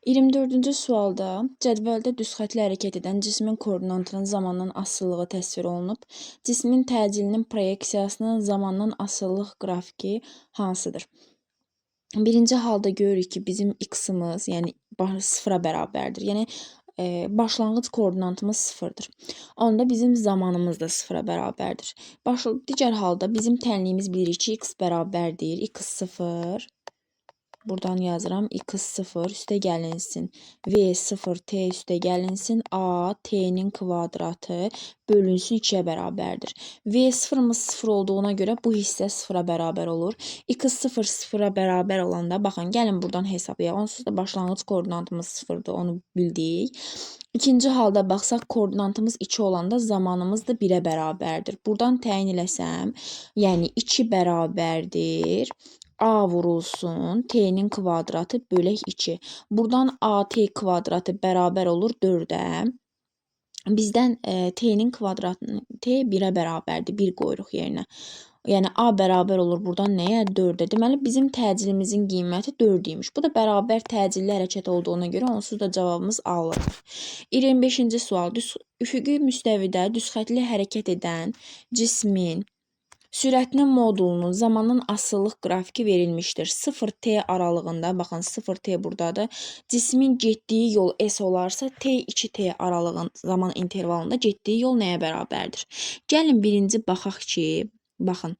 24-cü sualda cədvəldə düz xətli hərəkət edən cismin koordinatının zamandan asılılığı təsvir olunub. Cismin təcilinin proyeksiyasının zamandan asılılıq qrafiki hansıdır? Birinci halda görürük ki, bizim x-imiz, yəni sıfıra bərabərdir. Yəni başlanğıc koordinatımız sıfırdır. Onda bizim zamanımız da sıfıra bərabərdir. Digər halda bizim tənliyimiz bilirik ki, x bərabərdir. X 0. Buradan yazıram. X 0 üstə gəlinsin. V 0 T üstə gəlinsin. A T-nin kvadratı bölünsün 2-yə bərabərdir. V 0-ımız 0 olduğuna görə bu hissə 0-a bərabər olur. X 0 0-a bərabər olanda, baxın, gəlin buradan hesablayaq. Onsuz da başlanğıc koordinatımız 0-dır, onu bildik. İkinci halda baxsaq, koordinatımız 2 olanda zamanımız da 1-ə bərabərdir. Buradan təyin eləsəm, yəni 2 bərabərdir. A vurulsun T-nin kvadratı bölək 2. Buradan AT kvadratı bərabər olur 4-ə. Bizdən T-nin kvadratını, T 1-ə bərabərdir. 1 qoyuruq yerinə. Yəni A bərabər olur buradan nəyə? 4-ə. Deməli, bizim təcilimizin qiyməti 4 imiş. Bu da bərabər təcilli hərəkət olduğuna görə onsuz da cavabımız A olacaq. 25-ci sual. Üfüqi müstəvidə düz xətli hərəkət edən cismin sürətinin modulunun zamandan asılılıq qrafiki verilmişdir. 0T aralığında, baxın 0T buradadır. Cismin getdiyi yol S olarsa, T2T aralığın zaman intervalında getdiyi yol nəyə bərabərdir? Gəlin birinci baxaq ki, baxın.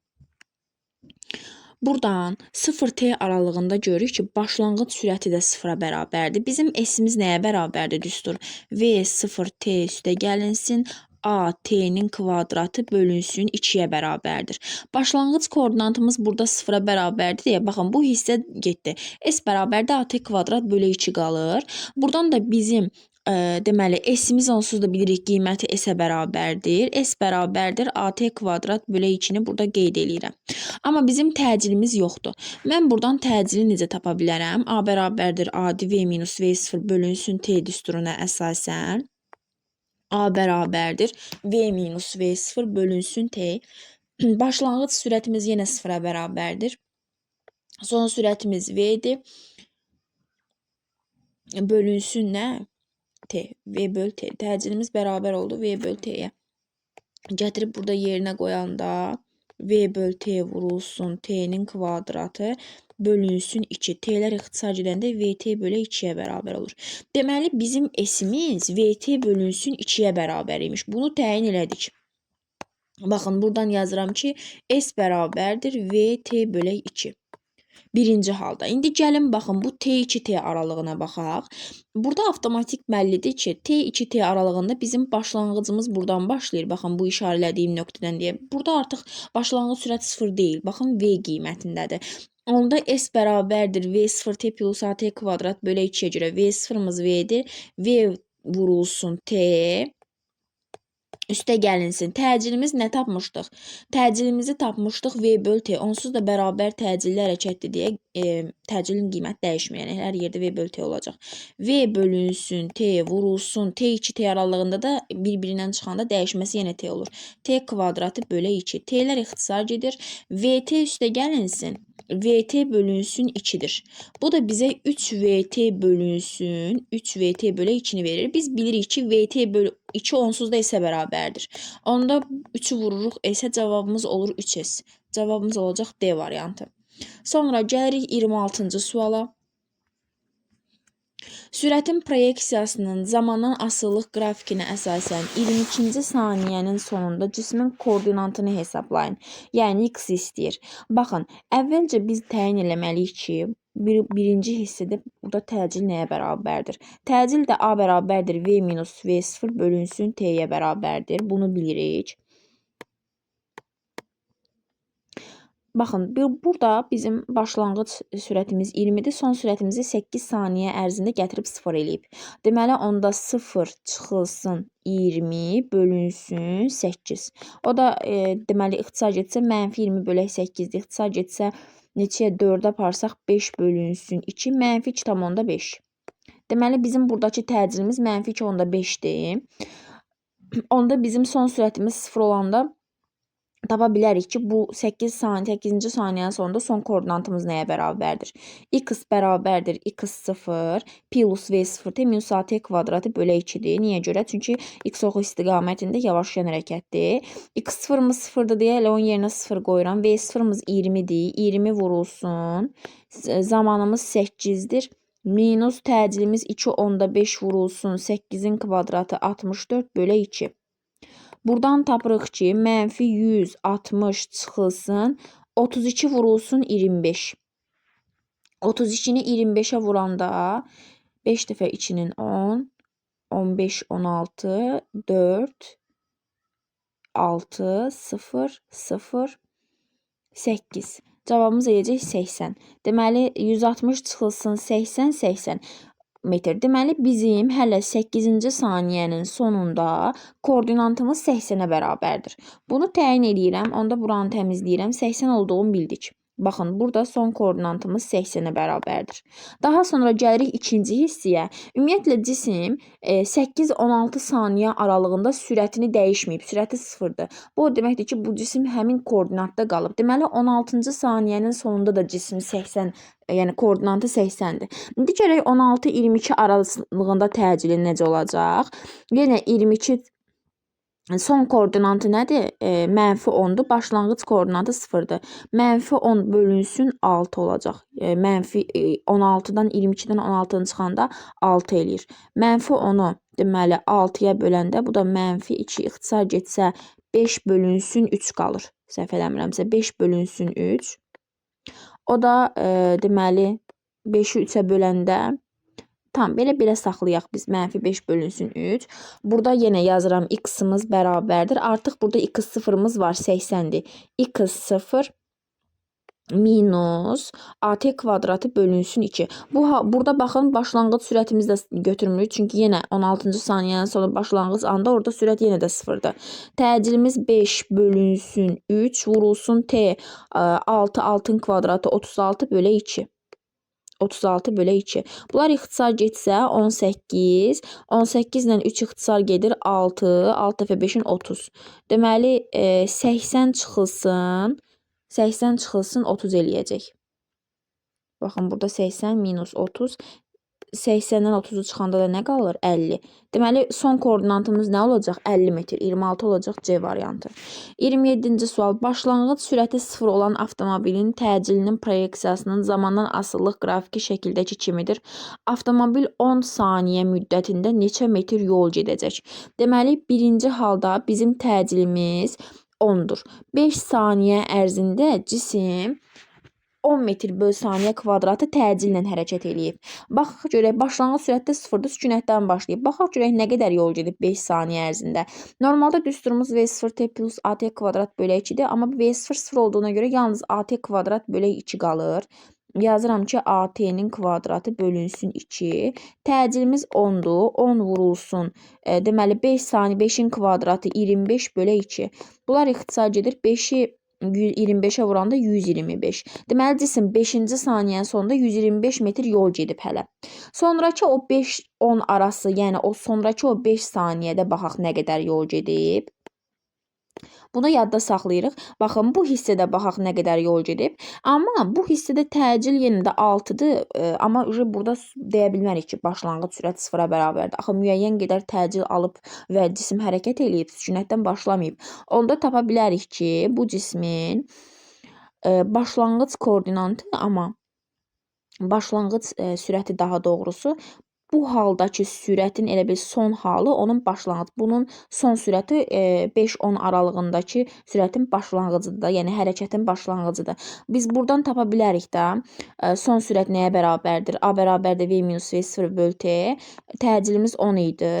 Buradan 0T aralığında görürük ki, başlanğıc sürəti də 0-a bərabərdir. Bizim S-imiz nəyə bərabərdir düstur? V 0T üstə gəlinsin. A T-nin kvadratı bölünsün 2-yə bərabərdir. Başlanğıc koordinatımız burada 0-a bərabərdir deyə, baxın, bu hissə getdi. S bərabərdir AT kvadrat bölü 2 qalır. Buradan da bizim deməli, S-imiz onsuz da bilirik qiyməti S-ə bərabərdir. S bərabərdir AT kvadrat bölü 2-ni burada qeyd eləyirəm. Amma bizim təcilimiz yoxdur. Mən buradan təcili necə tapa bilərəm? A bərabərdir A V minus V0 bölünsün T düsturuna əsasən. A bərabərdir V minus V0 bölünsün T. Başlanğıc sürətimiz yenə 0-a bərabərdir. Son sürətimiz V-dir. Bölünsün nə? T. V böl T. Təcilimiz bərabər oldu V böl T-yə. Gətirib burada yerinə qoyanda V böl T vurulsun T-nin kvadratı bölünsün 2. T-lər ixtisar gedəndə VT bölə 2-yə bərabər olur. Deməli, bizim S-imiz VT bölünsün 2-yə bərabər imiş. Bunu təyin elədik. Baxın, buradan yazıram ki, S bərabərdir VT bölək 2. Birinci halda. İndi gəlin, baxın, bu T2T aralığına baxaq. Burada avtomatik bəllidir ki, T2T aralığında bizim başlanğıcımız buradan başlayır. Baxın, bu işarələdiyim nöqtədən deyə. Burada artıq başlanğıc sürət 0 deyil. Baxın, V qiymətindədir. Onda S bərabərdir V0 T plus AT kvadrat bölə 2-yə görə V0-ımız V-dir. V vurulsun T üstə gəlinsin. Təcilimiz nə tapmışdıq? Təcilimizi tapmışdıq V böl T. Onsuz da bərabər təcilli hərəkətdir deyə təcilin qiyməti dəyişmir. Yəni hər yerdə V böl T olacaq. V bölünsün T vurulsun. T2T aralığında da bir-birindən çıxanda dəyişməsi yenə T olur. T kvadratı bölə 2. T-lər ixtisar gedir. VT üstə gəlinsin. VT bölünsün 2-dir. Bu da bizə 3VT bölünsün 3VT bölə 2-ni verir. Biz bilirik ki, VT bölü 2 onsuz da S-ə bərabərdir. Onda 3-ü vururuq S-ə, cavabımız olur 3S. Cavabımız olacaq D variantı. Sonra gəlirik 26-cı suala. Sürətin proyeksiyasının zamandan asılılıq qrafikinə əsasən 22-ci saniyənin sonunda cismin koordinatını hesablayın. Yəni x istəyir. Baxın, əvvəlcə biz təyin eləməliyik ki, birinci hissədə burada təcil nəyə bərabərdir? Təcil də A bərabərdir V minus V0 bölünsün T-yə bərabərdir. Bunu bilirik. Baxın, burada bizim başlanğıc sürətimiz 20-dir. Son sürətimizi 8 saniyə ərzində gətirib 0 eləyib. Deməli, onda 0 çıxılsın 20 bölünsün 8. O da deməli, ixtisar getsə mənfi 20 bölək 8-dir. İxtisar getsə neçəyə 4-ə aparsaq 5 bölünsün 2, mənfi 2,5. Deməli, bizim buradakı təcilimiz mənfi 2,5-dir. Onda bizim son sürətimiz 0 olanda Tapa bilərik ki, bu 8 saniyə, 8-ci saniyənin sonunda son koordinatımız nəyə bərabərdir? X bərabərdir x0 plus v0 t minus at kvadratı bölə 2-dir. Niyə görə? Çünki x oxu istiqamətində yavaşlayan hərəkətdir. X0-mız 0-dır deyə elə onun yerinə 0 qoyuram. V0-mız 20-dir. 20 vurulsun. Zamanımız 8-dir. Minus təcilimiz 2,5 vurulsun. 8-in kvadratı 64 bölə 2. Buradan tapırıq ki, mənfi 160 çıxılsın, 32 vurulsun 25. 32-ni 25-ə vuranda 5 dəfə 2-nin 10, 15, 16, 4, 6, 0, 0, 8. Cavabımız eləyəcək 80. Deməli, 160 çıxılsın 80, 80 metr. Deməli, bizim hələ 8-ci saniyənin sonunda koordinatımız 80-ə bərabərdir. Bunu təyin eləyirəm, onda buranı təmizləyirəm. 80 olduğunu bildik. Baxın, burada son koordinatımız 80-ə bərabərdir. Daha sonra gəlirik ikinci hissəyə. Ümumiyyətlə, cisim 8-16 saniyə aralığında sürətini dəyişməyib, sürəti sıfırdır. Bu o deməkdir ki, bu cisim həmin koordinatda qalıb. Deməli, 16-cı saniyənin sonunda da cisim 80, yəni koordinatı 80-dir. İndi gələk 16-22 aralığında təcili necə olacaq? Yenə 22 son koordinatı nədir? Mənfi 10-dur. Başlanğıc koordinatı 0-dır. Mənfi 10 bölünsün 6 olacaq. Mənfi 16-dan 22-dən 16-nı çıxanda 6 eləyir. Mənfi 10-u deməli 6-ya böləndə bu da mənfi 2 ixtisar getsə 5 bölünsün 3 qalır. Səhv eləmirəmsə 5 bölünsün 3. O da deməli 5-i 3-ə böləndə tam belə saxlayaq biz mənfi 5 bölünsün 3. Burada yenə yazıram x-imiz bərabərdir. Artıq burada x0-ımız var 80-dir. X0 minus at kvadratı bölünsün 2. Burada baxın başlanğıc sürətimizi də götürmürük. Çünki yenə 16-cı saniyənin sonu başlanğıc anda orada sürət yenə də sıfırdır. Təcilimiz 5 bölünsün 3 vurulsun t 6 6-ın kvadratı 36 bölə 2. 36 bölə 2. Bunlar ixtisar getsə 18. 18 ilə 3 ixtisar gedir 6. 6 dəfə 5-in 30. Deməli 80 çıxılsın. 80 çıxılsın 30 eləyəcək. Baxın burada 80 minus 30. 80-dən 30-u çıxanda da nə qalır? 50. Deməli, son koordinatımız nə olacaq? 50 metr. 26 olacaq C variantı. 27-ci sual. Başlanğıc sürəti 0 olan avtomobilin təcilinin proyeksiyasının zamandan asılılıq qrafiki şəkildəki kimidir. Avtomobil 10 saniyə müddətində neçə metr yol gedəcək? Deməli, birinci halda bizim təcilimiz 10-dur. 5 saniyə ərzində cisim 10 metr böl saniyə kvadratı təcillə hərəkət eləyib. Baxaq görək, başlanğıc sürətdə 0-dır, sükunətdən başlayıb. Baxaq görək, nə qədər yol gedib 5 saniyə ərzində. Normalda düsturumuz V0t plus AT kvadrat bölə 2-dir, amma V0 0 olduğuna görə yalnız AT kvadrat bölə 2 qalır. Yazıram ki, AT-nin kvadratı bölünsün 2. Təcilimiz 10-dur. 10 vurulsun. Deməli, 5 saniyə 5-in kvadratı 25 bölə 2. Bunlar ixtisar gedir. 5-i 25-ə vuranda 125. Deməli, cisim 5-ci saniyənin sonunda 125 metr yol gedib hələ. Sonrakı o 5-10 arası, yəni o sonrakı o 5 saniyədə baxaq nə qədər yol gedib. Bunu yadda saxlayırıq. Baxın, bu hissədə baxaq nə qədər yol gedib. Amma bu hissədə təcil yenə də 6-dır. Amma burada deyə bilmərik ki, başlanğıc sürət 0-a bərabərdir. Axı, müəyyən qədər təcil alıb və cisim hərəkət eləyib, sükunətdən başlamayıb. Onda tapa bilərik ki, bu cismin başlanğıc koordinatı, amma başlanğıc sürəti daha doğrusu, bu haldakı sürətin elə bir son halı onun başlanğıc. Bunun son sürəti 5-10 aralığındakı sürətin başlanğıcıdır da, yəni hərəkətin başlanğıcıdır. Biz buradan tapa bilərik də son sürət nəyə bərabərdir? A bərabərdir V minus V0 böl T. Təcilimiz 10 idi.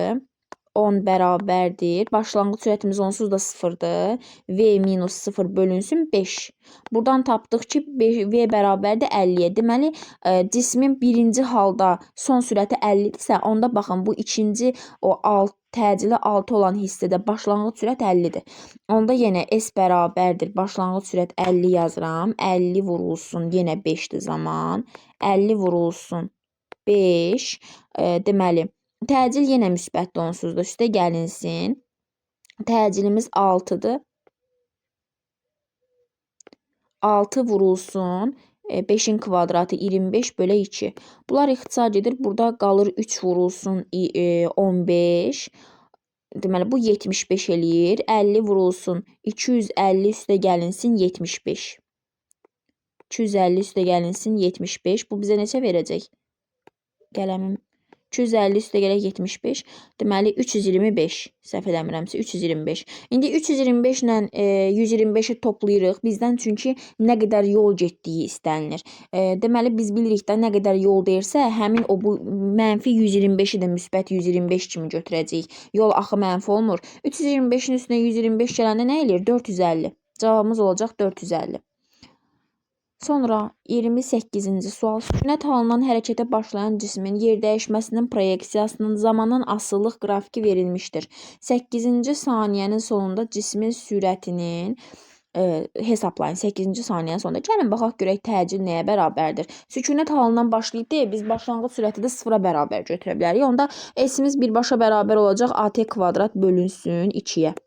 10 bərabərdir. Başlanğıc sürətimiz onsuz da 0-dır. V minus 0 bölünsün 5. Buradan tapdıq ki, V bərabərdir 50-yə. Deməli, cismin birinci halda son sürəti 50-dirsə, onda baxın, bu ikinci o alt, təcili 6 olan hissədə başlanğıc sürət 50-dir. Onda yenə S bərabərdir. Başlanğıc sürət 50 yazıram. 50 vurulsun, yenə 5-dir zaman. 50 vurulsun 5. Deməli, təcil yenə müsbətdir onsuz da. Üstə gəlinsin. Təcilimiz 6-dır. 6 vurulsun 5-in kvadratı 25 bölə 2. Bunlar ixtisar gedir. Burada qalır 3 vurulsun 15. Deməli, bu 75 eləyir. 50 vurulsun 250 üstə gəlinsin 75. 250 üstə gəlinsin 75. Bu bizə neçə verəcək? Qələmim 250 üstə gələk 75. Deməli 325. Səhv eləmirəmsə 325. İndi 325 ilə 125-i toplayırıq bizdən, çünki nə qədər yol getdiyi istənilir. Deməli biz bilirik də nə qədər yol deyirsə, həmin o bu mənfi 125-i də müsbət 125 kimi götürəcəyik. Yol axı mənfi olmur. 325-in üstünə 125 gələndə nə eləyir? 450. Cavabımız olacaq 450. Sonra 28-ci sual. Sükunət halından hərəkətə başlayan cismin yerdəyişməsinin proyeksiyasının zamandan asılılıq qrafiki verilmişdir. 8-ci saniyənin sonunda cismin sürətinin hesablayın. 8-ci saniyənin sonunda. Gəlin baxaq görək təcil nəyə bərabərdir. Sükunət halından başlayıb deyə biz başlanğıc sürəti də 0-a bərabər götürə bilərik. Onda S-imiz birbaşa bərabər olacaq AT kvadrat bölünsün 2-yə.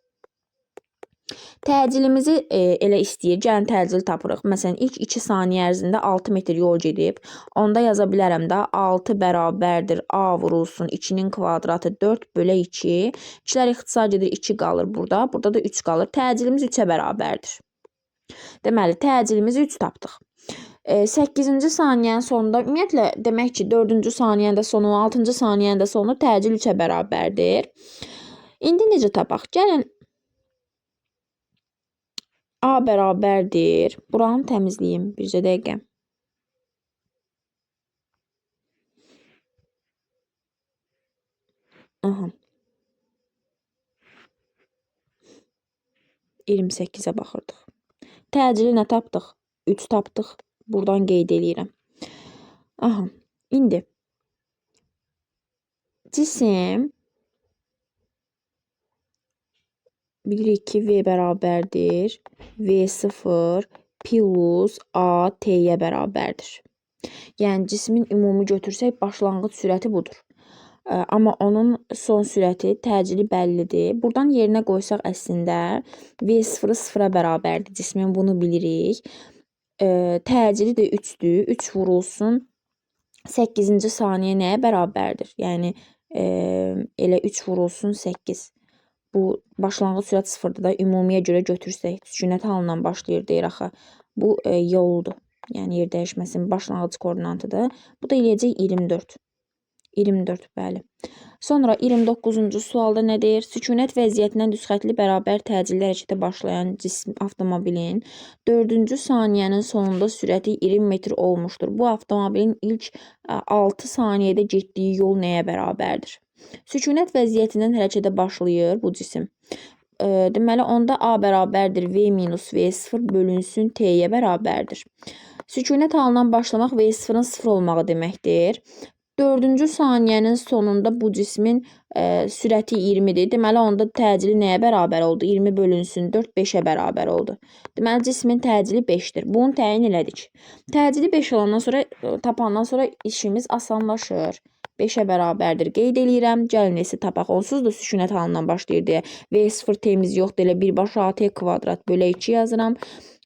Təcilimizi elə istəyir. Gəlin təcil tapırıq. Məsələn, ilk 2 saniyə ərzində 6 metr yol gedib. Onda yaza bilərəm də 6 bərabərdir A vurulsun 2-nin kvadratı 4 bölə 2. 2-lər ixtisar gedir, 2 qalır burada. Burada da 3 qalır. Təcilimiz 3-ə bərabərdir. Deməli, təcilimizi 3 tapdıq. 8-ci saniyənin sonunda, ümumiyyətlə, demək ki, 4-cü saniyənin də sonu, 6-cı saniyənin də sonu təcil 3-ə bərabərdir. İndi necə tapaq? Gəlin A bərabərdir. Buranı təmizləyim bircə dəqiqə. Aha. 28-ə baxırdıq. Təcili nə tapdıq? 3 tapdıq. Buradan qeyd eləyirəm. Aha. İndi cisim bilirik ki, V bərabərdir. V0 plus A T-yə bərabərdir. Yəni, cismin ümumi götürsək, başlanğıc sürəti budur. Amma onun son sürəti, təcili bəllidir. Buradan yerinə qoysaq əslində V0-ı 0-a bərabərdir. Cismin bunu bilirik. Təcili də 3-dür. 3 vurulsun 8-ci saniyə nəyə bərabərdir? Yəni, elə 3 vurulsun 8. Bu başlanğıc sürət 0-dır da, ümumiyə görə götürsək, sükunət halından başlayır deyir axı. Bu yoldur. Yəni yer dəyişməsinin başlanğıc koordinatıdır. Bu da eləyəcək 24. 24, bəli. Sonra 29-cu sualda nə deyir? Sükunət vəziyyətindən düzxətli bərabər təcilli hərəkətə başlayan cisim avtomobilin 4-cü saniyənin sonunda sürəti 20 metr olmuşdur. Bu avtomobilin ilk 6 saniyədə getdiyi yol nəyə bərabərdir? Sükunət vəziyyətindən hərəkətə başlayır bu cisim. Deməli, onda A bərabərdir V minus V0 bölünsün T-yə bərabərdir. Sükunət halından başlamaq V0-ın 0 olmağı deməkdir. 4-cü saniyənin sonunda bu cismin sürəti 20-dir. Deməli, onda təcili nəyə bərabər oldu? 20 bölünsün 4, 5-ə bərabər oldu. Deməli, cismin təcili 5-dir. Bunu təyin elədik. Təcili 5 olandan sonra, tapandan sonra işimiz asanlaşır. 5-ə bərabərdir. Qeyd eləyirəm. Gəlin S-i tapaq. Onsuz da sükunət halından başlayır deyə. V0 T-miz yoxdur. Elə birbaşa AT kvadrat bölə 2 yazıram.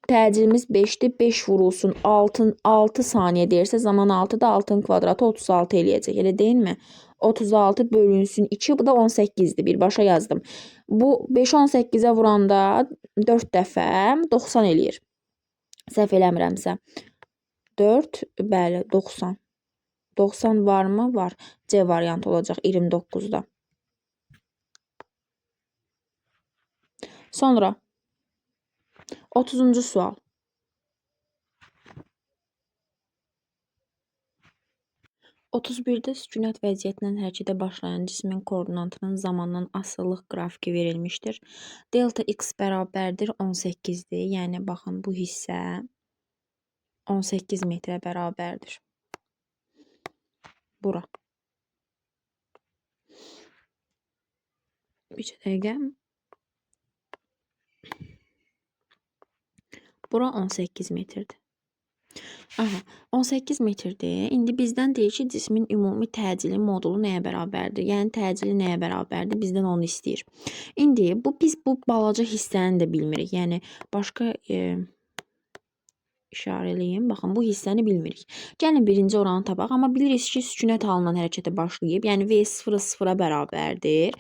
Təcilimiz 5-dir. 5 vurulsun 6 saniyə deyirsə, zaman 6-da 6-nın kvadratı 36 eləyəcək. Elə deyilmi? 36 bölünsün 2, bu da 18-dir. Birbaşa yazdım. Bu 5-i 18-ə vuranda 4 dəfə 90 eləyir. Səhv eləmirəmsə. 4, bəli, 90. 90 varmı? Var. C variantı olacaq 29-da. Sonra 30-cu sual. 31-də sükunət vəziyyətindən hərəkətə başlayan cismin koordinatının zamandan asılılıq qrafiki verilmişdir. Delta x bərabərdir 18-dir. Yəni, baxın, bu hissə 18 metrə bərabərdir. Bura. Bir dəqiqə. Bura 18 metrdir. Aha, 18 metrdir. İndi bizdən deyir ki, cismin ümumi təcili modulu nəyə bərabərdir? Yəni təcili nəyə bərabərdir? Bizdən onu istəyir. İndi biz bu balaca hissəni də bilmirik. Yəni başqa İşarə eləyim. Baxın, bu hissəni bilmirik. Gəlin birinci oranı tapaq. Amma bilirik ki, sükunət halından hərəkətə başlayıb. Yəni V0 sıfıra bərabərdir.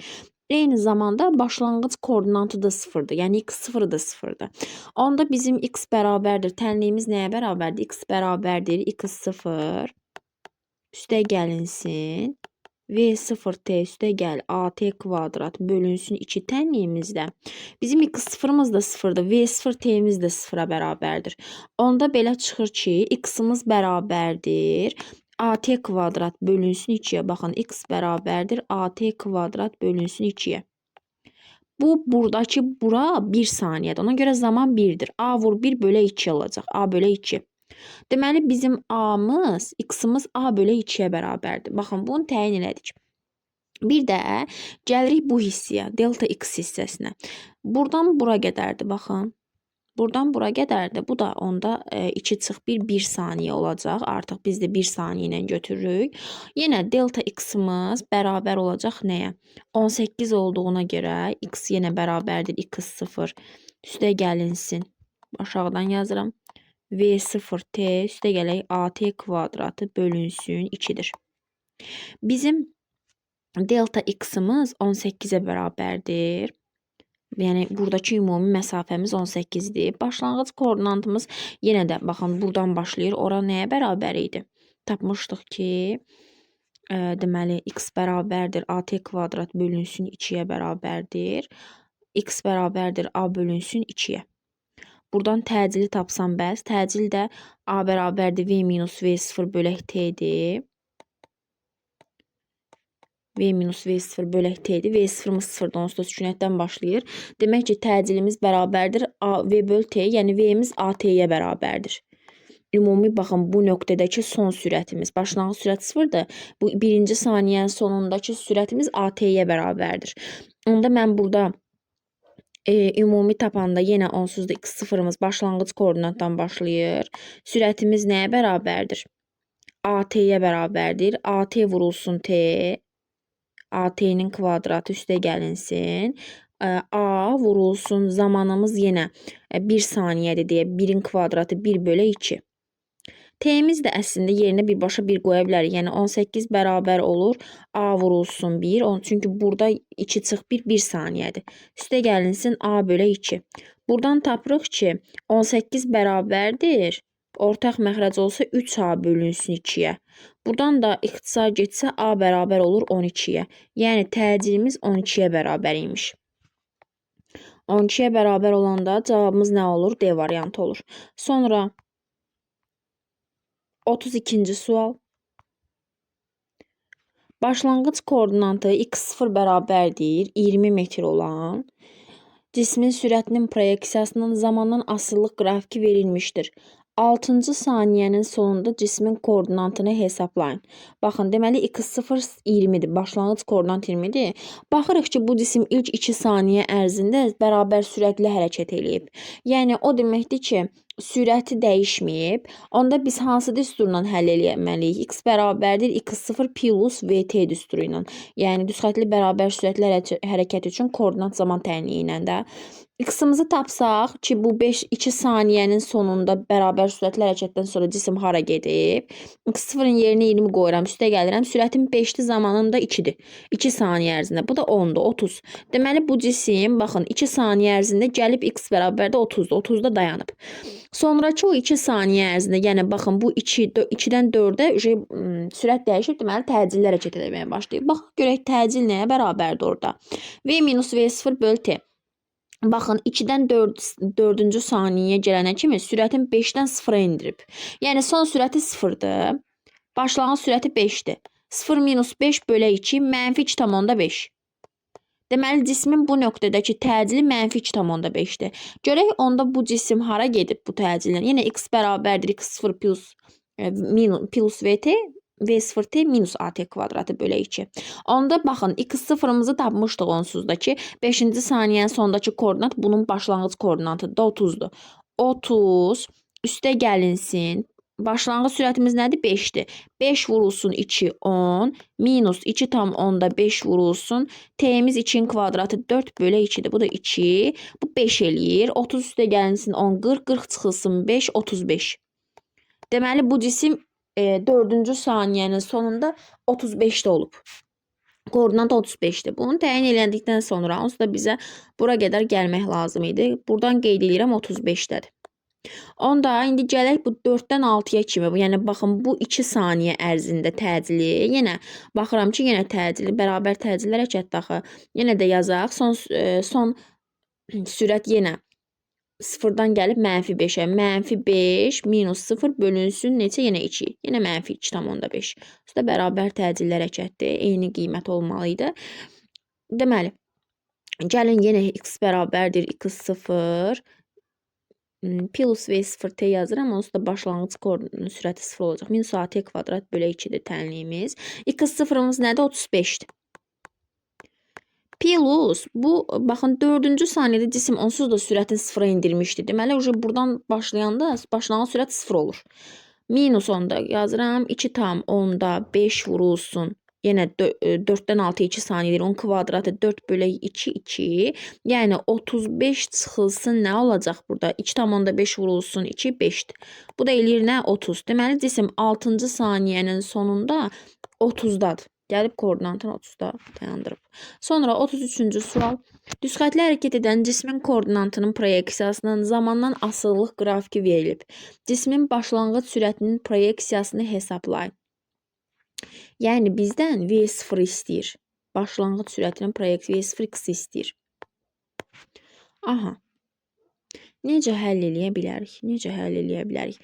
Eyni zamanda başlanğıc koordinatı da sıfırdır. Yəni x0 da sıfırdır. Onda bizim x bərabərdir. Tənliyimiz nəyə bərabərdir? X bərabərdir x0 üstə gəlinsin. V0t üstə gəl AT kvadrat bölünsün 2 tənliyimizdə. Bizim x0-ımız da sıfırdır. V0t-imiz də sıfıra bərabərdir. Onda belə çıxır ki, x-imiz bərabərdir AT kvadrat bölünsün 2-yə. Baxın, x bərabərdir AT kvadrat bölünsün 2-yə. Bu, buradakı bura 1 saniyədir. Ona görə zaman 1-dir. A vur 1 bölə 2 olacaq. A bölə 2. Deməli, bizim A-mız, X-imiz A bölə 2-yə bərabərdir. Baxın, bunu təyin elədik. Bir də gəlirik bu hissəyə, delta X hissəsinə. Buradan bura qədərdir, baxın. Buradan bura qədərdir. Bu da onda 2 çıx 1, 1 saniyə olacaq. Artıq biz də 1 saniyə ilə götürürük. Yenə delta X-imiz bərabər olacaq nəyə? 18 olduğuna görə X yenə bərabərdir x0 üstə gəlinsin. Aşağıdan yazıram. V0t üstə gələk AT kvadratı bölünsün 2-dir. Bizim delta X-imiz 18-ə bərabərdir. Yəni buradakı ümumi məsafəmiz 18-dir. Başlanğıc koordinatımız yenə də baxın buradan başlayır. Ora nəyə bərabər idi? Tapmışdıq ki, deməli x bərabərdir AT kvadrat bölünsün 2-yə bərabərdir. X bərabərdir A bölünsün 2-yə. Buradan təcili tapsam bəs, təcil də A bərabərdir V minus V0 bölək T-dir. V minus V0 bölək T-dir. V0-ımız sıfırdır, onsuz da sükunətdən başlayır. Demək ki, təcilimiz bərabərdir A, V böl T, yəni V-imiz AT-yə bərabərdir. Ümumi baxın, bu nöqtədəki son sürətimiz. Başlanğıc sürət sıfırdır. Bu birinci saniyənin sonundakı sürətimiz AT-yə bərabərdir. Onda mən burada ümumi tapanda yenə onsuz da x0-ımız başlanğıc koordinatdan başlayır. Sürətimiz nəyə bərabərdir? AT-yə bərabərdir. AT vurulsun T. AT-nin kvadratı üstə gəlinsin. A vurulsun zamanımız yenə 1 saniyədir deyə 1-in kvadratı 1 bölə 2. T-miz də əslində yerinə birbaşa 1 qoya bilərik. Yəni 18 bərabər olur. A vurulsun 1. Çünki burada 2 çıx 1, 1 saniyədir. Üstə gəlinsin A bölə 2. Buradan tapırıq ki, 18 bərabərdir. Ortaq məxrəc olsa 3A bölünsün 2-yə. Buradan da ixtisar getsə A bərabər olur 12-yə. Yəni təcilimiz 12-yə bərabər imiş. 12-yə bərabər olanda cavabımız nə olur? D variantı olur. Sonra 32-ci sual. Başlanğıc koordinatı x0 bərabərdir 20 metr olan cismin sürətinin proyeksiyasının zamandan asılılıq qrafiki verilmişdir. 6-cı saniyənin sonunda cismin koordinatını hesablayın. Baxın, deməli x0 20-dir. Başlanğıc koordinat 20-dir. Baxırıq ki, bu cisim ilk 2 saniyə ərzində bərabər sürətli hərəkət eləyib. Yəni o deməkdir ki, sürəti dəyişməyib. Onda biz hansı düsturla həll eləməliyik? X bərabərdir x0 plus VT düsturu ilə. Yəni düzxətli bərabər sürətli hərəkət üçün koordinat zaman təyinliyi ilə də. X-imizi tapsaq ki, bu 5-2 saniyənin sonunda bərabər sürətli hərəkətdən sonra cisim hara gedib? X0-ın yerinə 20 qoyuram, üstə gəlirəm. Sürətim 5-dir, zamanım da 2-dir. 2 saniyə ərzində. Bu da 10-dur, 30. Deməli, bu cisim, baxın, 2 saniyə ərzində gəlib x bərabərdə 30-dur. 30-da dayanıb. Sonrakı o 2 saniyə ərzində, yəni baxın, bu 2-dən 4-ə sürət dəyişib, deməli, təcilli hərəkət etməyə başlayıb. Baxın, görək təcil nəyə bərabərdir orada? V minus V0 böl T. Baxın, 2-dən 4-cü saniyəyə gələnə kimi sürətin 5-dən 0-a endirib. Yəni, son sürəti 0-dır. Başlanğıc sürəti 5-dir. 0 minus 5 bölə 2, mənfi 2,5. Deməli, cismin bu nöqtədəki təcili mənfi 2,5-dir. Görək, onda bu cisim hara gedib bu təcillə? Yenə x bərabərdir x0 plus VT, V0t minus AT kvadratı bölə 2. Onda baxın, x0-ımızı tapmışdıq onsuz da ki, 5-ci saniyənin sonundakı koordinat bunun başlanğıc koordinatıdır da 30-dur. 30 üstə gəlinsin. Başlanğıc sürətimiz nədir? 5-dir. 5 vurulsun 2, 10. Minus 2,5 vurulsun. T-imiz 2-in kvadratı 4 bölə 2-dir. Bu da 2. Bu 5 eləyir. 30 üstə gəlinsin 10, 40. 40 çıxılsın 5, 35. Deməli, bu cisim 4-cü saniyənin sonunda 35-də olub. Koordinat 35-dir. Bunu təyin eləndikdən sonra onsuz da bizə bura qədər gəlmək lazım idi. Buradan qeyd edirəm 35-dədir. Onda indi gələk bu 4-dən 6-ya kimi. Yəni baxın bu 2 saniyə ərzində təcili. Yenə baxıram ki, yenə təcili, bərabər təcillər hərəkətdir axı. Yenə də yazaq. Son sürət yenə 0-dan gəlib mənfi 5-ə. Mənfi 5 minus 0 bölünsün neçə? Yenə 2. Yenə mənfi 2,5. Bu da bərabər təcillər hərəkətdir. Eyni qiymət olmalı idi. Deməli, gəlin yenə x bərabərdir x0 plus v0 t yazıram. Onsuz da başlanğıc sürəti 0 olacaq. Minus at kvadrat bölə 2-dir tənliyimiz. X0-ımız nədir? 35-dir. Plus bu baxın 4-cü saniyədə cisim onsuz da sürətini 0-a endirmişdi. Deməli, buradan başlayanda başlanğıc sürət 0 olur. Minus onda yazıram. 2,5 vurulsun. Yenə 4-dən 6 2 saniyədir. 10 kvadratı 4 bölə 2, 2. Yəni 35 çıxılsın nə olacaq burada? 2,5 vurulsun 2, 5-dir. Bu da eləyir nə? 30. Deməli, cisim 6-cı saniyənin sonunda 30-dadır. Gəlib koordinatını 30-da dayandırıb. Sonra 33-cü sual. Düzxətli hərəkət edən cismin koordinatının proyeksiyasının zamandan asılılıq qrafiki verilib. Cismin başlanğıc sürətinin proyeksiyasını hesablayın. Yəni bizdən V0 istəyir. Başlanğıc sürətinin proyeksiyası V0 x istəyir. Aha. Necə həll eləyə bilərik? Necə həll eləyə bilərik?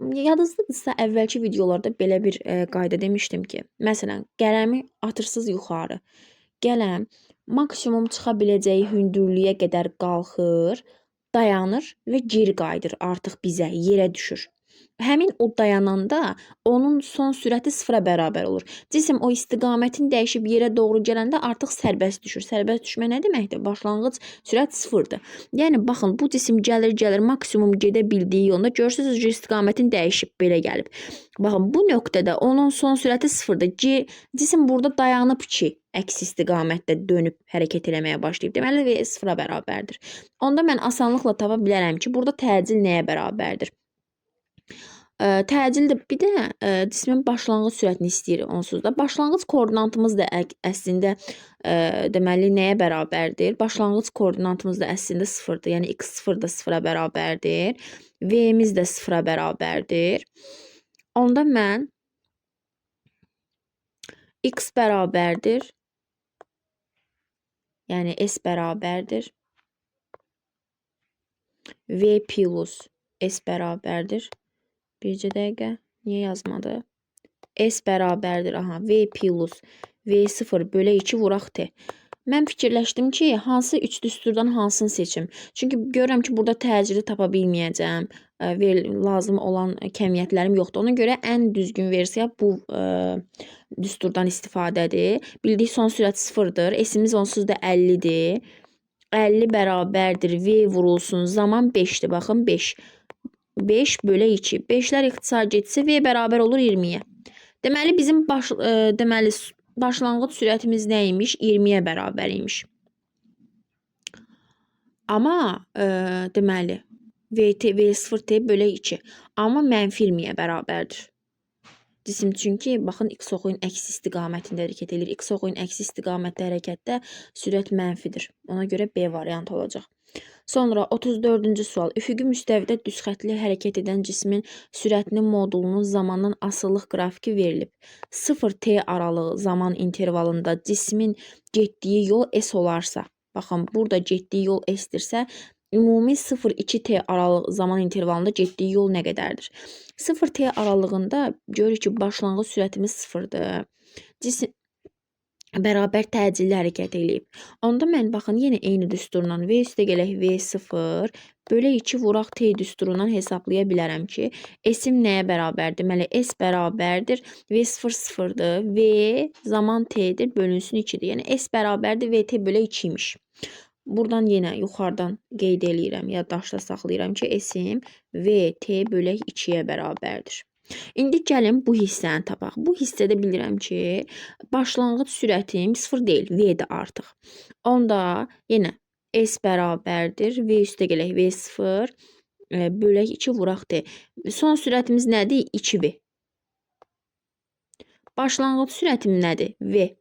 Yadınızdadırsa, əvvəlki videolarda belə bir qayda demişdim ki, məsələn, qələmi atırsınız yuxarı. Qələm maksimum çıxa biləcəyi hündürlüyə qədər qalxır, dayanır və geri qayıdır artıq bizə, yerə düşür. Həmin o dayananda onun son sürəti sıfıra bərabər olur. Cisim o istiqamətini dəyişib yerə doğru gələndə artıq sərbəst düşür. Sərbəst düşmə nə deməkdir? Başlanğıc sürət sıfırdır. Yəni baxın, bu cisim gəlir, gəlir, maksimum gedə bildiyi yolda görürsünüz ki, istiqamətini dəyişib belə gəlib. Baxın, bu nöqtədə onun son sürəti sıfırdır. Cisim burada dayanıb ki, əks istiqamətdə dönüb hərəkət eləməyə başlayıb. Deməli, V sıfıra bərabərdir. Onda mən asanlıqla tapa bilərəm ki, burada təcil nəyə bərabərdir? Təcil də bir də cismin başlanğıc sürətini istəyir onsuz da. Başlanğıc koordinatımız da əslində deməli nəyə bərabərdir? Başlanğıc koordinatımız da əslində sıfırdır. Yəni x0 da sıfıra bərabərdir. V-miz də sıfıra bərabərdir. Onda mən x bərabərdir. Yəni s bərabərdir. V plus s bərabərdir. Bircə dəqiqə. Niyə yazmadı? S bərabərdir. Aha, V plus V0 bölə 2 vuraq T. Mən fikirləşdim ki, hansı üç düsturdan hansını seçim. Çünki görürəm ki, burada təcili tapa bilməyəcəm. Lazım olan kəmiyyətlərim yoxdur. Ona görə ən düzgün versiya bu düsturdan istifadədir. Bildik son sürət sıfırdır. S-imiz onsuz da 50-dir. 50 bərabərdir. V vurulsun. Zaman 5-dir. Baxın 5. 5 bölə 2. 5-lər ixtisar getsə V bərabər olur 20-yə. Deməli bizim başlanğıc sürətimiz nə imiş? 20-yə bərabər imiş. Amma deməli VT V0T bölə 2. Amma mənfi 20-yə bərabərdir. Cisim çünki baxın x oxuyun əks istiqamətində hərəkət edir. X oxuyun əks istiqamətdə hərəkətdə sürət mənfidir. Ona görə B variantı olacaq. Sonra 34-cü sual. Üfüqi müstəvidə düzxətli hərəkət edən cismin sürətinin modulunun zamandan asılılıq qrafiki verilib. 0t aralığı zaman intervalında cismin getdiyi yol S olarsa, baxın burada getdiyi yol S-dirsə, ümumi 0-2t aralıq zaman intervalında getdiyi yol nə qədərdir? 0t aralığında görürük ki, başlanğıc sürətimiz sıfırdır. Cisim bərabər təcilli hərəkət eləyib. Onda mən baxın yenə eyni düsturla V üstə gələk V0 bölə 2 vuraq T düsturundan hesablaya bilərəm ki, S-im nəyə bərabərdir? Deməli S bərabərdir. V0 sıfırdır. V zaman T-dir, bölünsün 2-dir. Yəni S bərabərdir VT bölə 2 imiş. Buradan yenə yuxarıdan qeyd eləyirəm, yaddaşda saxlayıram ki, S-im VT bölək 2-yə bərabərdir. İndi gəlin bu hissəni tapaq. Bu hissədə bilirəm ki, başlanğıc sürətim 0 deyil, V-dir artıq. Onda yenə S bərabərdir, V üstə gələk V0 bölək 2 vuraq T. Son sürətimiz nədir? 2V. Başlanğıc sürətim nədir? V.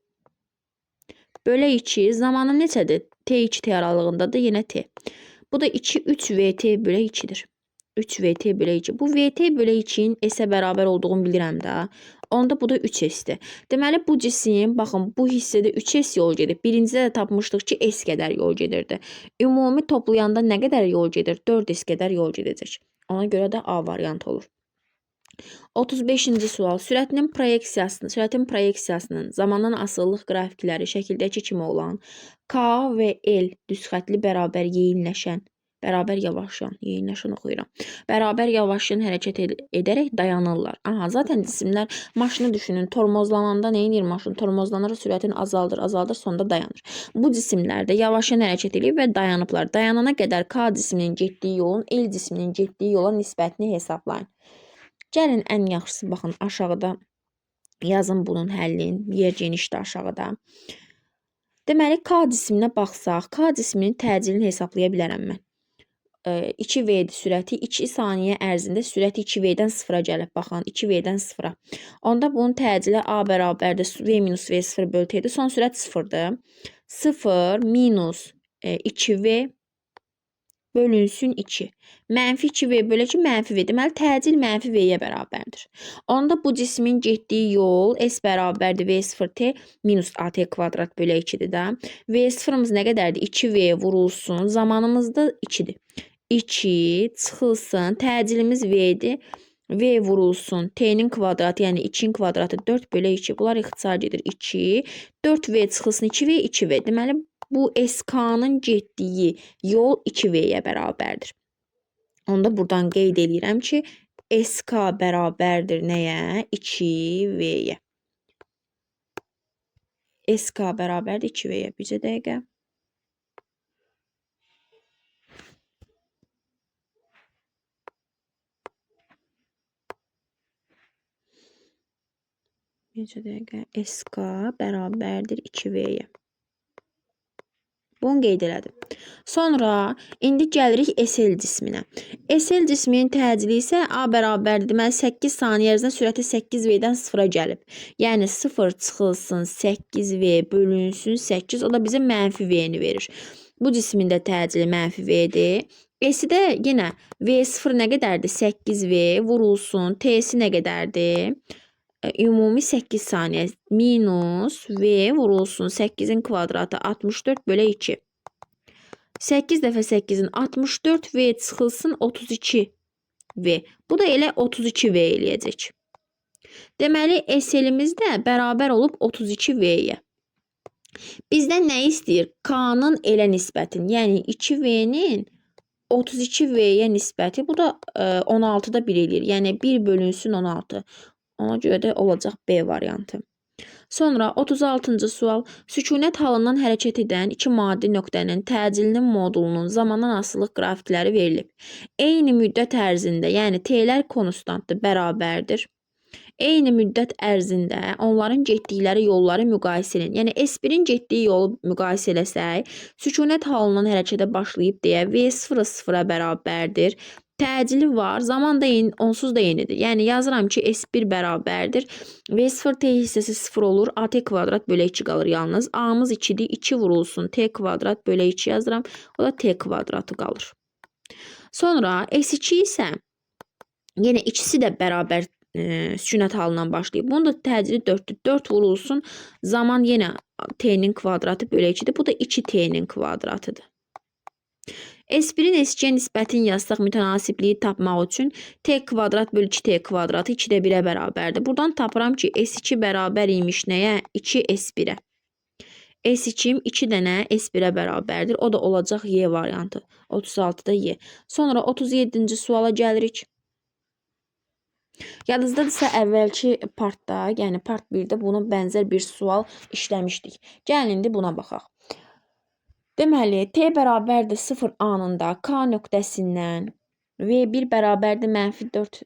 Bölək 2, zamanım neçədir? T2 T aralığındadır, yenə T. Bu da 2, 3 VT bölək 2-dir. 3 VT bölək 2. Bu VT bölək 2-nin S-ə bərabər olduğunu bilirəm də. Onda bu da 3S-dir. Deməli, bu cisim, baxın, bu hissədə 3S yol gedib. Birincidə də tapmışdıq ki, S qədər yol gedirdi. Ümumi toplayanda nə qədər yol gedir? 4S qədər yol gedəcək. Ona görə də A variantı olur. 35-ci sual. Sürətin proyeksiyasının zamandan asılılıq qrafikləri şəkildəki kimi olan K və L düz xətli bərabər yeyinləşən, bərabər yavaşlayan, yeyinləşən oxuyuram. Bərabər yavaşlayan hərəkət edərək dayanırlar. Aha, zaten cisimlər, maşını düşünün, tormozlananda nə edir maşın? Tormozlanır, sürətini azaldır, azaldır, sonda dayanır. Bu cisimlər də yavaşlayan hərəkət edib və dayanıblar. Dayanana qədər K cisminin getdiyi yolun L cisminin getdiyi yola nisbətini hesablayın. Gəlin ən yaxşısı baxın aşağıda yazın bunun həllini. Yer genişdir aşağıda. Deməli K cisminə baxsaq, K cisminin təcilini hesablaya bilərəm mən. 2V-dir sürəti. 2 saniyə ərzində sürəti 2V-dən 0-a gəlib. Baxın, 2V-dən 0-a. Onda bunun təcili A bərabərdir V minus V0 bölü T-dir. Son sürət 0-dır. 0 minus 2V bölünsün 2. Mənfi 2V bölək 2 mənfi V. Deməli, təcil mənfi V-yə bərabərdir. Onda bu cismin getdiyi yol S bərabərdir V0T minus AT kvadrat bölək 2-dir də. V0-ımız nə qədərdir? 2V vurulsun. Zamanımız da 2-dir. 2 çıxılsın. Təcilimiz V-dir. V vurulsun. T-nin kvadratı, yəni 2-nin kvadratı 4 bölək 2. Bunlar ixtisar gedir. 2. 4V çıxılsın. 2V, 2V. Deməli, bu SK-nın getdiyi yol 2V-yə bərabərdir. Onda buradan qeyd eləyirəm ki, SK bərabərdir nəyə? 2V-yə. SK bərabərdir 2V-yə. Bircə dəqiqə. Bircə dəqiqə. SK bərabərdir 2V-yə. Bunu qeyd elədim. Sonra indi gəlirik SL cisminə. SL cisminin təcili isə A bərabərdir. Deməli 8 saniyə ərzində sürəti 8V-dən 0-a gəlib. Yəni 0 çıxılsın 8V bölünsün 8. O da bizə mənfi V-ni verir. Bu cismin də təcili mənfi V-dir. S-i də yenə V0 nə qədərdir? 8V vurulsun. T-si nə qədərdir? Ümumi 8 saniyə minus V vurulsun 8-in kvadratı 64 bölə 2. 8 dəfə 8-in 64 V çıxılsın 32 V. Bu da elə 32 V eləyəcək. Deməli, SL-imiz də bərabər olub 32 V-yə. Bizdən nə istəyir? K-nın elə nisbətini, yəni 2V-nin 32 V-yə nisbəti. Bu da 16-da 1 eləyir. Yəni 1 bölünsün 16. Ona görə də olacaq B variantı. Sonra 36-cı sual. Sükunət halından hərəkət edən iki maddi nöqtənin təcilinin modulunun zamandan asılılıq qrafikləri verilib. Eyni müddət ərzində, yəni T-lər konstantdır, bərabərdir. Eyni müddət ərzində onların getdikləri yolları müqayisə edin. Yəni S1-in getdiyi yolu müqayisə eləsək, sükunət halından hərəkətə başlayıb deyə V0 0-a bərabərdir. Təcili var, zaman da eyni, onsuz da eynidir. Yəni yazıram ki, S1 bərabərdir. V0 T hissəsi 0 olur. AT kvadrat bölü 2 qalır yalnız. A-mız 2-dir. 2 vurulsun. T kvadrat bölü 2 yazıram. O da T kvadratı qalır. Sonra S2 isə yenə ikisi də bərabər sükunət halından başlayıb. Bunun da təcili 4-dür. 4 vurulsun. Zaman yenə T-nin kvadratı bölü 2-dir. Bu da 2T-nin kvadratıdır. S1-in S2-yə nisbətini yazsaq mütənasibliyi tapmaq üçün T kvadrat bölü 2T kvadratı 2-də 1-ə bərabərdir. Buradan tapıram ki, S2 bərabər imiş nəyə? 2S1-ə. S2-im 2 dənə S1-ə bərabərdir. O da olacaq Y variantı. 36-da Y. Sonra 37-ci suala gəlirik. Yadınızdadırsa əvvəlki partda, yəni part 1-də buna bənzər bir sual işləmişdik. Gəlin indi buna baxaq. Deməli, T bərabərdir 0 anında K nöqtəsindən V1 bərabərdir mənfi 4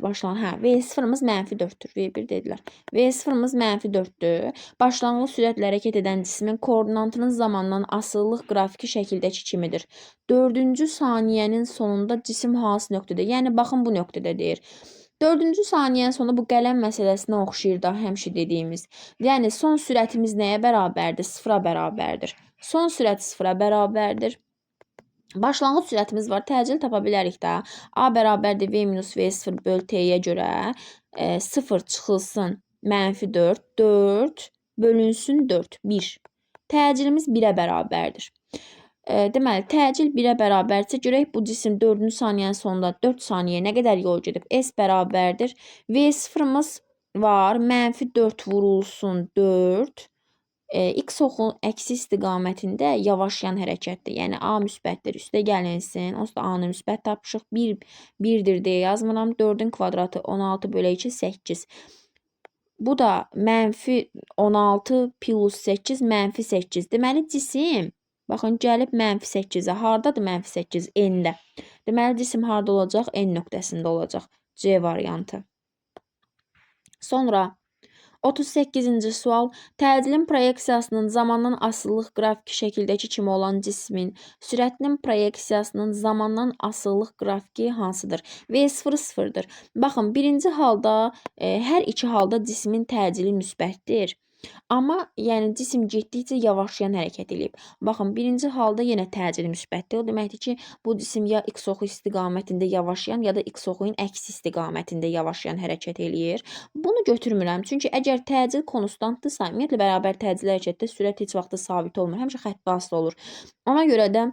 V0-ımız mənfi 4-dür. V1 dedilər. V0-ımız mənfi 4-dür. Başlanğıc sürətlə hərəkət edən cismin koordinatının zamandan asılılıq qrafiki şəkildəki kimidir. 4-cü saniyənin sonunda cisim hansı nöqtədə? Yəni, baxın, bu nöqtədə deyir. 4-cü saniyənin sonu bu qələm məsələsinə oxşayır da həmişə dediyimiz. Yəni, son sürətimiz nəyə bərabərdir? 0-a bərabərdir. Son sürət 0-a bərabərdir. Başlanğıc sürətimiz var. Təcil tapa bilərik də. A bərabərdir V minus V0 böl T-yə görə 0 çıxılsın mənfi 4, 4 bölünsün 4, 1. Təcilimiz 1-ə bərabərdir. Deməli, təcil 1-ə bərabərdirsə, görək bu cisim 4-cü saniyənin sonunda 4 saniyə nə qədər yol gedib? S bərabərdir. V0-ımız var. Mənfi 4 vurulsun 4. X oxunun əksi istiqamətində yavaşlayan hərəkətdir. Yəni A müsbətdir, üstə gəlinsin. Onsuz da A-nı müsbət tapmışıq. 1, 1-dir deyə yazmıram. 4-ün kvadratı 16 bölə 2, 8. Bu da mənfi 16 plus 8, mənfi 8. Deməli, cisim, baxın, gəlib mənfi 8-ə. Hardadır mənfi 8? N-də. Deməli, cisim harda olacaq? N nöqtəsində olacaq. C variantı. Sonra 38-ci sual. Təcilin proyeksiyasının zamandan asılılıq qrafiki şəkildəki kimi olan cismin sürətinin proyeksiyasının zamandan asılılıq qrafiki hansıdır? V0 sıfırdır. Baxın, birinci halda, hər iki halda cismin təcili müsbətdir. Amma yəni cisim getdikcə yavaşlayan hərəkət eləyib. Baxın, birinci halda yenə təcil müsbətdir. O deməkdir ki, bu cisim ya x oxu istiqamətində yavaşlayan, ya da x oxunun əksi istiqamətində yavaşlayan hərəkət eləyir. Bunu götürmürəm. Çünki əgər təcil konstantdırsa, ümumiyyətlə bərabər təcil hərəkətdə sürət heç vaxt sabit olmur. Həmişə xəttbaslı olur. Ona görə də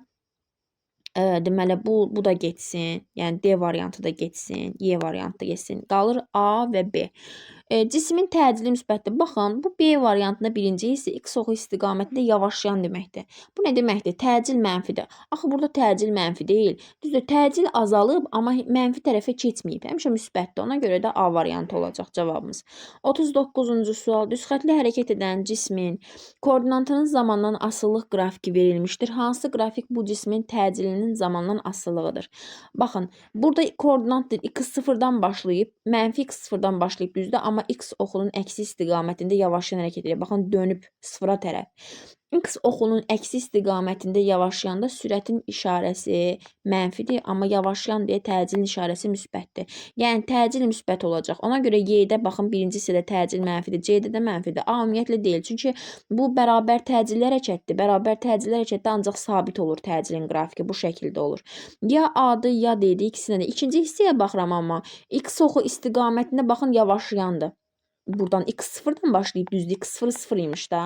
deməli, bu da getsin. Yəni D variantı da getsin, Y variantı da getsin. Qalır A və B. Cismin təcili müsbətdir. Baxın, bu B variantında birinci hissə x oxu istiqamətində yavaşlayan deməkdir. Bu nə deməkdir? Təcil mənfidir. Axı, burada təcil mənfi deyil. Düzdür, təcil azalıb, amma mənfi tərəfə keçməyib. Həmişə müsbətdir. Ona görə də A variantı olacaq cavabımız. 39-cu sual. Düzxətli hərəkət edən cismin koordinatının zamandan asılılıq qrafiki verilmişdir. Hansı qrafik bu cismin təcilinin zamandan asılılığıdır? Baxın, burada koordinatdır. X0-dan başlayıb, mənfi x0-dan başlayıb düzdür, amma x oxunun əksi istiqamətində yavaşlayan hərəkət edir. Baxın, dönüb sıfıra tərəf. X oxunun əksi istiqamətində yavaşlayanda sürətin işarəsi mənfidir, amma yavaşlayan deyə təcilin işarəsi müsbətdir. Yəni, təcil müsbət olacaq. Ona görə Y-də, baxın, birinci hissədə təcil mənfidir, C-də də mənfidir. A ümumiyyətlə deyil. Çünki bu bərabər təcilli hərəkətdir. Bərabər təcilli hərəkətdə ancaq sabit olur təcilin qrafiki. Bu şəkildə olur. Ya A-dır, ya D-dir. İkisinə də. İkinci hissəyə baxıram amma X oxu istiqamətində baxın, yavaşlayandır. Buradan x0-dan başlayıb düzdür. X0 0 imiş də.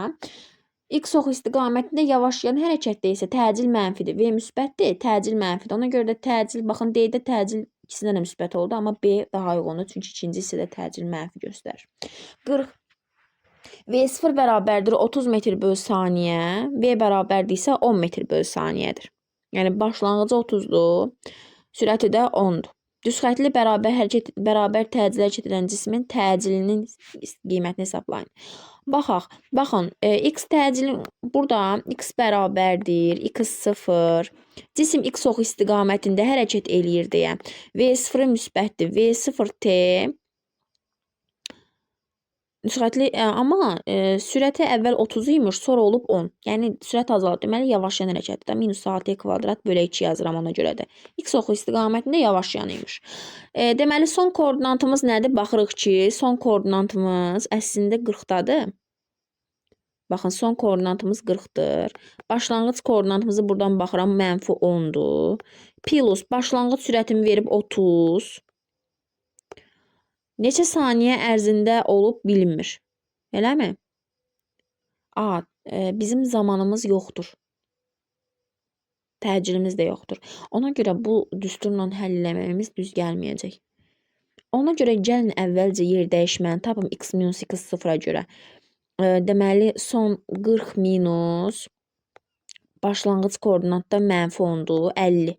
X oxu istiqamətində yavaşlayan hərəkətdə isə təcil mənfidir. V müsbətdir, təcil mənfidir. Ona görə də təcil, baxın, D-də təcil ikisində də müsbət oldu, amma B daha uyğundur. Çünki ikinci hissədə təcil mənfi göstərir. 40. V0 bərabərdir 30 metr böl saniyə. V bərabərdir isə 10 metr böl saniyədir. Yəni, başlanğıcı 30-dur, sürəti də 10-dur. Düzxətli bərabər təcil hərəkət edən cismin təcilinin qiymətini hesablayın. Baxaq, baxın, x təcili burada x bərabərdir, x0. Cisim x oxu istiqamətində hərəkət eləyir deyə. V0 müsbətdir, V0t. Sürətli, amma sürəti əvvəl 30 imiş, sonra olub 10. Yəni, sürət azalır. Deməli, yavaşlayan hərəkətdir. Minus AT kvadrat bölə 2 yazıram ona görə də. X oxu istiqamətində yavaşlayan imiş. Deməli, son koordinatımız nədir? Baxırıq ki, son koordinatımız əslində 40-dadır. Baxın, son koordinatımız 40-dır. Başlanğıc koordinatımızı buradan baxıram, mənfi 10-dur. Plus, başlanğıc sürətimi verib 30. Neçə saniyə ərzində olub bilinmir. Eləmi? A, bizim zamanımız yoxdur. Təcilimiz də yoxdur. Ona görə bu düsturla həll eləməyimiz düz gəlməyəcək. Ona görə gəlin əvvəlcə yer dəyişməni tapım x minus x sıfıra görə. Deməli, son 40 minus başlanğıc koordinatda mənfi 10-dur, 50.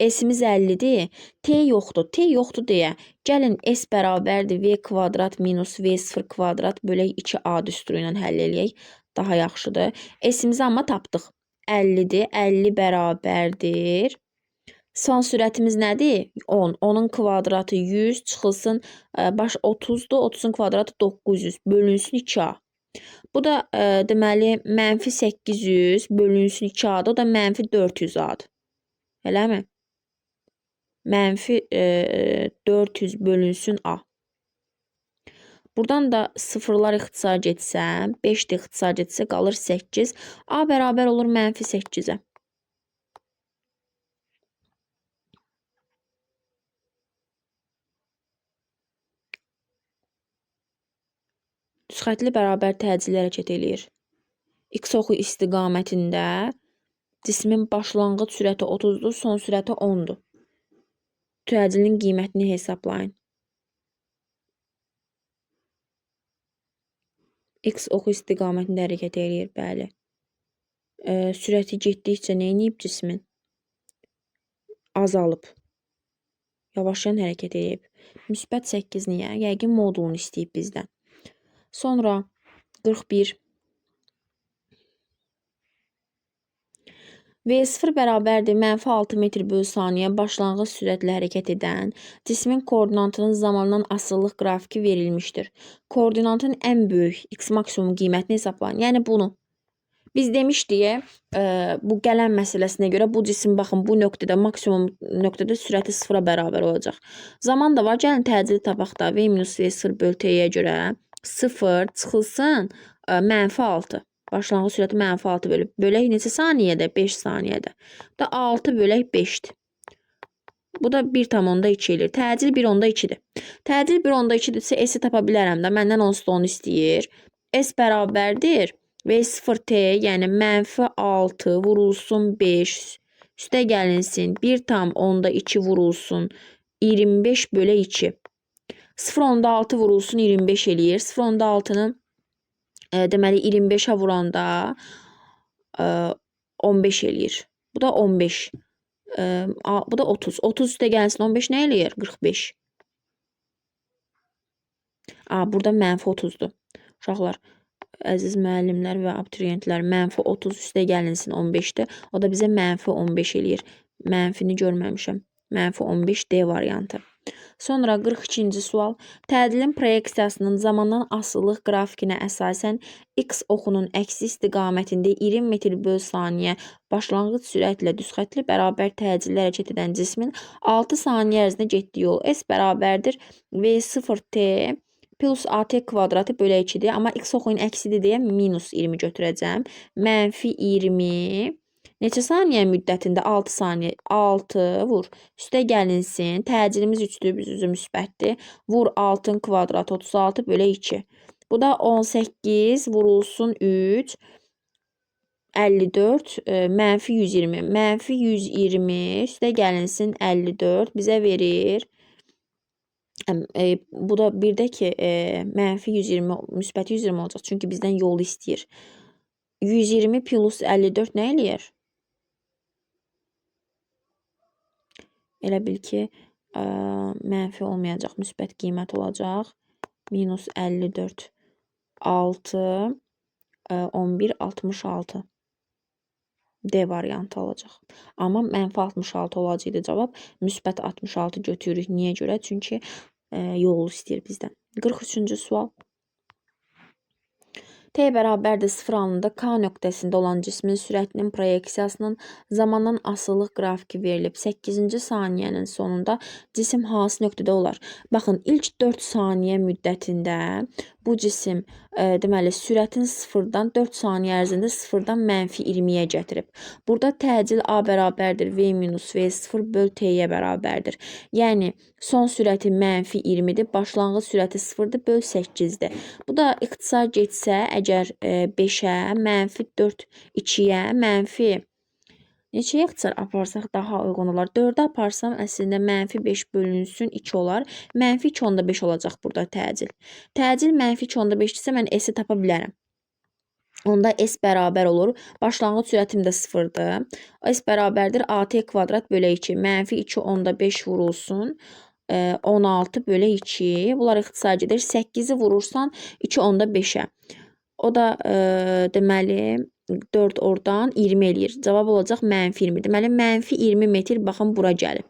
S-imiz 50-dir. T yoxdur. T yoxdur deyə. Gəlin S bərabərdir V kvadrat minus V0 kvadrat bölək 2A düsturu ilə həll eləyək. Daha yaxşıdır. S-imizi amma tapdıq. 50-dir. 50 bərabərdir. Son sürətimiz nədir? 10. 10-un kvadratı 100 çıxılsın. Baş 30-dur. 30-un kvadratı 900. Bölünsün 2A. Bu da deməli mənfi 800 bölünsün 2A-dır. O da mənfi 400A-dır. Eləmi? Mənfi 400 bölünsün A. Buradan da sıfırlar ixtisar getsə, 5 də ixtisar getsə qalır 8. A bərabər olur mənfi 8-ə. Düzxətli bərabər təcili hərəkət eləyir. X oxu istiqamətində cismin başlanğıc sürəti 30-dur, son sürəti 10-dur. Təcilin qiymətini hesablayın. X oxu istiqamətində hərəkət eləyir, bəli. Sürəti getdikcə nə eləyib cismin? Azalıb. Yavaşlayan hərəkət eləyib. Müsbət 8 niyə? Yəqin modulunu istəyib bizdən. Sonra 41. V0 bərabərdir mənfi 6 metr bölü saniyə başlanğıc sürətlə hərəkət edən cismin koordinatının zamandan asılılıq qrafiki verilmişdir. Koordinatın ən böyük x maksimum qiymətini hesablayın. Yəni bunu. Biz demişdik, bu qələm məsələsinə görə bu cisim, baxın, bu nöqtədə, maksimum nöqtədə sürəti sıfıra bərabər olacaq. Zaman da var. Gəlin təcili tapaq da V minus V0 bölü T-yə görə 0 çıxılsın mənfi 6. Başlanğıc sürəti mənfi 6 bölüb. Bölək neçə saniyədə? 5 saniyədə. Bu da 6 bölək 5-dir. Bu da 1,2 eləyir. Təcil 1,2-dir. Təcil 1,2-dirsə S-i tapa bilərəm də. Məndən onsuz da onu istəyir. S bərabərdir. V0T, yəni mənfi 6 vurulsun 5. Üstə gəlinsin 1,2 vurulsun 25 bölə 2. 0,6 vurulsun 25 eləyir. 0,6-nı deməli 25-ə vuranda 15 eləyir. Bu da 15. Bu da 30. 30 üstə gəlsin 15 nə eləyir? 45. Burada mənfi 30-dur. Uşaqlar, əziz müəllimlər və abituriyentlər, mənfi 30 üstə gəlinsin 15-dir. O da bizə mənfi 15 eləyir. Mənfini görməmişəm. Mənfi 15 D variantı. Sonra 42-ci sual. Tədilin proyeksiyasının zamandan asılılıq qrafikinə əsasən X oxunun əksi istiqamətində 20 metr böl saniyə başlanğıc sürətlə düzxətli bərabər təcilli hərəkət edən cismin 6 saniyə ərzində getdiyi yol S bərabərdir V0T plus AT kvadratı bölə 2-dir. Amma X oxunun əksidir deyə minus 20 götürəcəm. Mənfi 20. Neçə saniyə müddətində? 6 saniyə. 6 vur. Üstə gəlinsin. Təcilimiz 3-dür, biz üzü müsbətdir. Vur 6-ın kvadratı 36 bölə 2. Bu da 18 vurulsun 3. 54 mənfi 120. Mənfi 120 üstə gəlinsin 54 bizə verir. Bu da bir də ki, mənfi 120, müsbət 120 olacaq. Çünki bizdən yolu istəyir. 120 plus 54 nə eləyir? Elə bil ki, mənfi olmayacaq, müsbət qiymət olacaq. Minus 54, 6, 11, 66. D variantı olacaq. Amma mənfi 66 olacaqdı cavab. Müsbət 66 götürürük. Niyə görə? Çünki yolu istəyir bizdən. 43-cü sual. T bərabərdir 0 anında K nöqtəsində olan cismin sürətinin proyeksiyasının zamandan asılılıq qrafiki verilib. 8-ci saniyənin sonunda cisim hansı nöqtədə olar? Baxın, ilk 4 saniyə müddətində bu cisim deməli sürətin 0-dan 4 saniyə ərzində 0-dan mənfi 20-yə gətirib. Burada təcil A bərabərdir V minus V0 böl T-yə bərabərdir. Yəni son sürəti mənfi 20-dir, başlanğıc sürəti 0-dır, böl 8-dir. Bu da ixtisar getsə, əgər 5-ə, mənfi 4, 2-yə, mənfi neçəyə ixtisar aparsaq daha uyğun olar? 4-ə aparsam əslində mənfi 5 bölünsün 2 olar. Mənfi 2,5 olacaq burada təcil. Təcil mənfi 2,5-dirsə mən S-i tapa bilərəm. Onda S bərabər olur. Başlanğıc sürətim də 0-dır. S bərabərdir AT kvadrat bölə 2. Mənfi 2,5 vurulsun. 16 bölə 2. Bunlar ixtisar gedir. 8-i vurursan 2,5-ə. O da deməli 4 oradan 20 eləyir. Cavab olacaq mənfi 20. Deməli mənfi 20 metr baxın bura gəlib.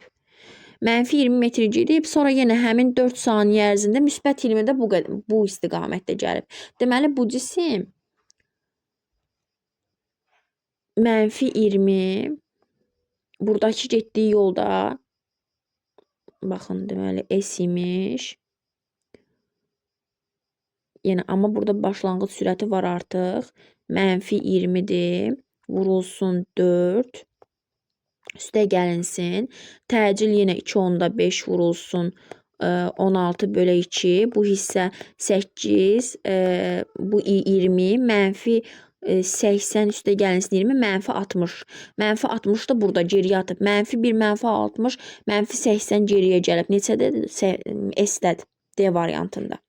Mənfi 20 metr gedib, sonra yenə həmin 4 saniyə ərzində müsbət 20 də bu istiqamətdə gəlib. Deməli bu cisim mənfi 20 buradakı getdiyi yolda baxın deməli S imiş. Yəni amma burada başlanğıc sürəti var artıq. Mənfi 20-dir. Vurulsun 4. Üstə gəlinsin. Təcil yenə 2,5 vurulsun 16 bölə 2. Bu hissə 8, bu 20, mənfi 80 üstə gəlinsin 20, mənfi 60. Mənfi 60 da burada geriyə atıb. Mənfi 1, mənfi 60, mənfi 80 geriyə gəlib. Neçədir? S-dədir. D variantında.